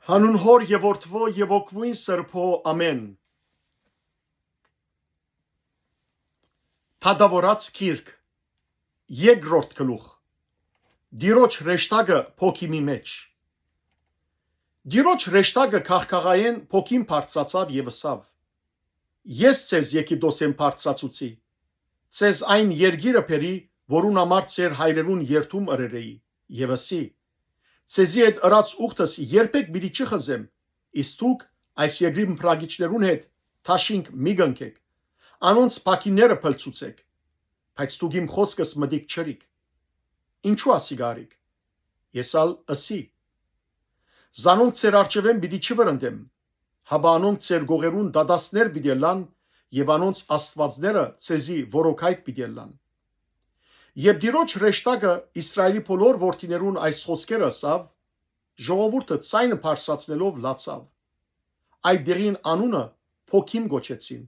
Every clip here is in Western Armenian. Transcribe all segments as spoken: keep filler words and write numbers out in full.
Հանուն Հօր եւ Որդւոյ եւ Հոգւոյն Սրբոյ, ամէն։ Դատաւորաց գիրք, երկրորդ գլուխ։ Տիրոջ հրեշտակը Փոքիմի մէջ։ Տիրոջ հրեշտակը քաղքաղայէն Փոքիմ բարձրացաւ եւ ըսաւ. «Ես ձեզ Եգիպտոսէն բարձրացուցի, ձեզ այն երկիրը բերի, որուն համար ձեր հայրերուն երդում ըրեր էի, եւ ըսի. "Ձեզի հետ ըրած ուխտս երբեք պիտի չխզեմ, իսկ դուք այս երկրին փրակիչներուն հետ դաշինք մի կնքէք, անոնց բագինները փլցուցէք, բայց դուք իմ խօսքս մտիկ չըրիք"։ Ինչո՞ւ ասիկա ըրիք։ Ես ալ ըսի. "Զանոնք ձեր առջեւէն պիտի չվրընդեմ, հապա անոնք ձեր կողերուն դատաստներ պիտի ըլլան եւ անոնց աստուածները ձեզի որոքայթ պիտի ըլլան"։ Երբ Տիրոջ հրեշտակը Իսրայէլի բոլոր որդիներուն այս խօսքերը ըսաւ, ժողովուրդը ձայնը բարձրացնելով լացաւ։ Այդ դեղին անունը Փոքիմ կոչեցին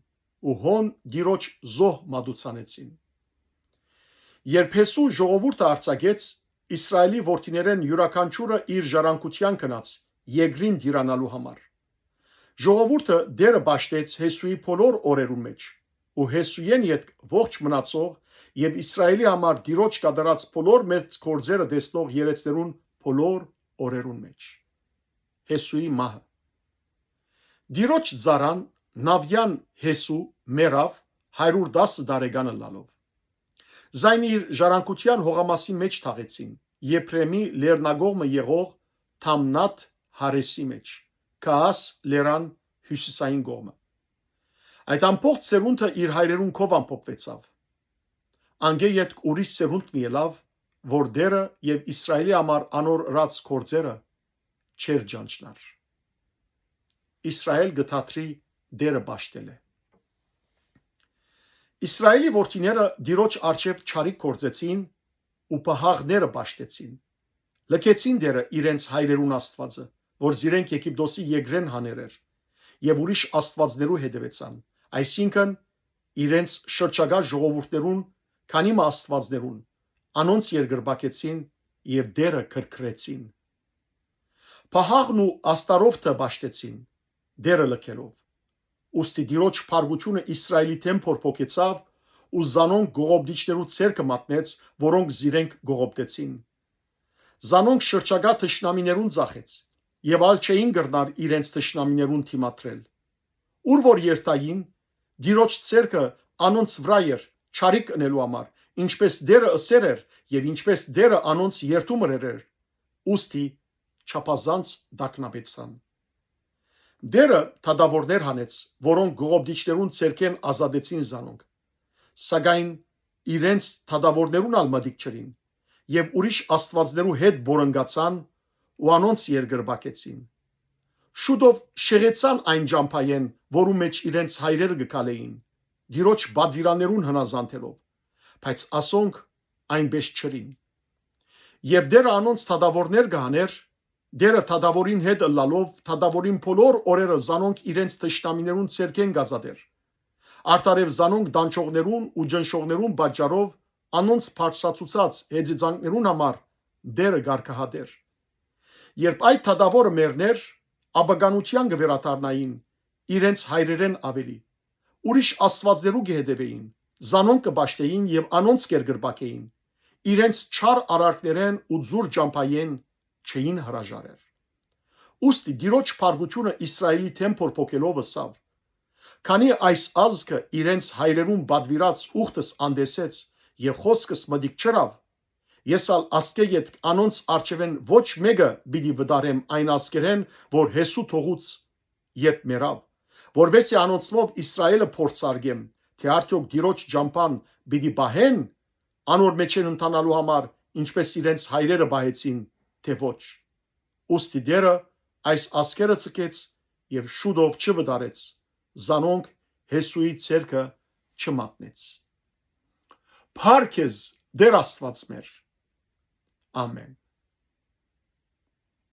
ու հոն Տիրոջ զոհ մատուցանեցին։ Երբ Հեսու ժողովուրդը արձակեց, Իսրայէլի որդիներէն իւրաքանչիւրը իր ժառանգութեան գնաց երկրին տիրանալու համար։ Ժողովուրդը Տէրը պաշտեց Հեսուի բոլոր օրերուն մէջ, ու Հեսուէն ետք ողջ մնացող եւ Իսրայէլի համար Տիրոջ կատարած բոլոր մեծ գործերը տեսնող երեցներուն բոլոր օրերուն մէջ։ Հեսուի մահը։ Տիրոջ ծառան Նավիան Հեսու մեռաւ հարիւր տասը տարեկան ըլլալով։ Զայն իր ժառանգութեան հողամասի մէջ թաղեցին, Եփրեմի լեռնակողմը եղող Թամնաթ Հարեսի մէջ, Քաաս լեռան հիւսիսային կողմը։ Այդ ամբողջ սերունդը իր հայրերուն քով ամփոփուեցաւ։ Անկէ ետք ուրիշ սերունդ մը ելաւ, որ Տէրը եւ Իսրայէլի համար անոր ըրած գործերը չէր ճանչնար։ Իսրայէլ կը դադրի Տէրը պաշտելէ։ Իսրայէլի որդիները Տիրոջ առջեւ չարիք գործեցին ու պահաղները պաշտեցին։ Լքեցին Տէրը իրենց հայրերուն Աստուածը, որ զիրենք Եգիպտոսի երկրէն հաներ էր, եւ ուրիշ աստուածներու հետեւեցան, այսինքն՝ իրենց շրջակայ ժողովուրդներուն քանի մը աստուածներուն, անոնց երկրպագեցին եւ Տէրը քրքրեցին։ Պահաղն ու Աստարովթը պաշտեցին, Տէրը լքելով։ Ուստի Տիրոջ փառքութիւնը Իսրայէլի դէմ փորփոքեցաւ ու զանոնք կողոպտիչներու ձեռքը մատնեց, որոնք զիրենք կողոպտեցին։ Զանոնք շրջակայ թշնամիներուն ձախեց եւ ալ չէին կրնար իրենց թշնամիներուն դիմադրել։ Ուր որ երթային, Տիրոջ ձեռքը անոնց վրայ էր, չարիք ընելու համար, ինչպես Տէրը ըսեր էր եւ ինչպես Տէրը անոնց երդում ըրեր էր, ուստի չափազանց տագնապեցան։ Տէրը դատաւորներ հանեց, որոնք կողոպտիչներուն ձեռքէն ազատեցին զանոնք, սակայն իրենց դատաւորներուն ալ մտիկ չըրին եւ ուրիշ աստուածներու հետ բորընկացան ու անոնց երկրպագեցին։ Շուտով շեղեցան այն ճամբայէն, որու մէջ իրենց հայրերը կը քալէին, Տիրոջ պատուիրաններուն հնազանդելով, բայց ասոնք այնպէս չըրին։ Երբ Տէրը անոնց դատաւորներ կը հանէր, Տէրը դատաւորին հետ ըլլալով, դատաւորին բոլոր օրերը զանոնք իրենց թշնամիներուն ձեռքէն կ'ազատէր։ Արդարեւ զանոնք տանջողներուն ու ճնշողներուն պատճառով անոնց բարձրացուցած հեծեծանքներուն համար Տէրը կ'արգահատէր։ Երբ այդ դատաւորը մեռնէր, ապականութեան կը վերադառնային իրենց հայրերէն աւելի, ուրիշ աստուածներու կը հետեւէին, զանոնք կը պաշտէին եւ անոնց կ'երկրպագէին, իրենց չար արարքներէն ու ծուռ ճամբայէն չէին հրաժարեր։ Ուստի Տիրոջ փառքութիւնը Իսրայէլի դէմ փորփոքելով ըսաւ. "Քանի այս ազգը իրենց հայրերուն պատուիրած ուխտս անտեսեց եւ խօսքս մտիկ չըրաւ, ես ալ ասկէ ետք անոնց առջեւէն ոչ մէկը պիտի վտարեմ այն ազգերէն, որ Հեսու թողուց, երբ մեռաւ, որպէս զի անոնցմով Իսրայէլը փորձարկեմ, թէ արդեօք Տիրոջ ճամբան պիտի պահե՞ն անոր մէջէն ընթանալու համար, ինչպես իրենց հայրերը պահեցին, թէ ոչ"։ Ուստի Տէրը այս ասկերը ձգեց եւ շուտով չվտարեց, զանոնք Հեսուի ձեռքը չմատնեց։ Փառք քեզ, Տէր Աստուած մեր։ Ամէն։